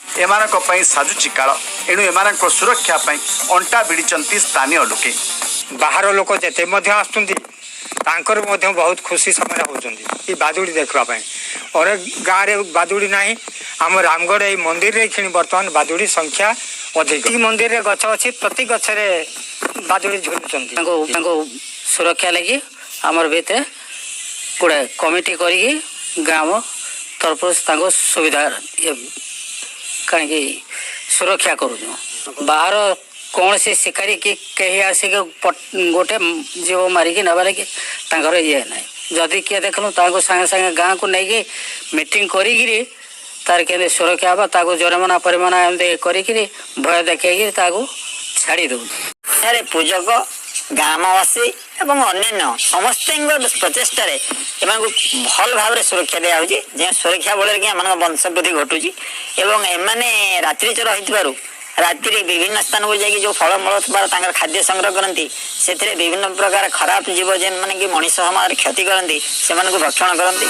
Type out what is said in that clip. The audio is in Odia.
ଏମାନଙ୍କ ପାଇଁ ସାଜୁଛି କାଳ। ଏଣୁ ଏମାନଙ୍କ ସୁରକ୍ଷା ପାଇଁ ଅଣ୍ଟା ଭିଡ଼ିଛନ୍ତି ସ୍ଥାନୀୟ ଲୋକେ। ବାହାର ଲୋକ ଯେତେ ମଧ୍ୟ ଆସୁଛନ୍ତି, ତାଙ୍କର ମଧ୍ୟ ବହୁତ ଖୁସି ସେମାନେ ହେଉଛନ୍ତି ଏ ବାଦୁଡ଼ି ଦେଖିବା ପାଇଁ। ଅନେକ ଗାଁରେ ବାଦୁଡ଼ି ନାହିଁ। ଆମ ରାମଗଡ଼ ଏଇ ମନ୍ଦିରରେ କ୍ଷଣି ବର୍ତ୍ତମାନ ବାଦୁଡ଼ି ସଂଖ୍ୟା ଅଧିକ। ଏଇ ମନ୍ଦିରରେ ଗଛ ଅଛି, ପ୍ରତି ଗଛରେ ବାଦୁଡ଼ି ଝୁଲୁଛନ୍ତି। ତାଙ୍କ ସୁରକ୍ଷା ଲାଗି ଆମର ଭିତରେ ଗୋଟେ କମିଟି କରିକି ଗ୍ରାମ ତରଫରୁ ତାଙ୍କ ସୁବିଧା ଇଏ କାହିଁକି ସୁରକ୍ଷା କରୁଛୁ। ବାହାର କୌଣସି ଶିକାରୀ କି କେହି ଆସିକି ଗୋଟେ ଜୀବ ମାରିକି ନେବା ଲାଗି ତାଙ୍କର ଇଏ ନାହିଁ। ଯଦି କିଏ ଦେଖିଲୁ, ତାଙ୍କୁ ସାଙ୍ଗେ ସାଙ୍ଗେ ଗାଁକୁ ନେଇକି ମିଟିଂ କରିକିରି ତାର କେମିତି ସୁରକ୍ଷା ହେବ, ତାକୁ ଜରିମାନା ପରିମାଣ ଏମିତି କରିକିରି ଭୟ ଦେଖେଇକିରି ତାକୁ ଛାଡ଼ି ଦେଉଛୁ। ଏଠାରେ ପୂଜକ, ଗ୍ରାମବାସୀ ଏବଂ ଅନ୍ୟାନ୍ୟ ସମସ୍ତଙ୍କ ପ୍ରଚେଷ୍ଟାରେ ଏମାନଙ୍କୁ ଭଲ ଭାବରେ ସୁରକ୍ଷା ଦିଆହେଉଛି, ଯେଉଁ ସୁରକ୍ଷା ବଳରେ କି ଏମାନଙ୍କ ବଂଶ ବୃଦ୍ଧି ଘଟୁଛି। ଏବଂ ଏମାନେ ରାତ୍ରିଚର ହୋଇଥିବାରୁ ରାତିରେ ବିଭିନ୍ନ ସ୍ଥାନକୁ ଯାଇକି ଯେଉଁ ଫଳମୂଳ ବା ତାଙ୍କର ଖାଦ୍ୟ ସଂଗ୍ରହ କରନ୍ତି, ସେଥିରେ ବିଭିନ୍ନ ପ୍ରକାର ଖରାପ ଜୀବ, ଯେଉଁମାନେ କି ମଣିଷ ସମାଜରେ କ୍ଷତି କରନ୍ତି, ସେମାନଙ୍କୁ ଭକ୍ଷଣ କରନ୍ତି।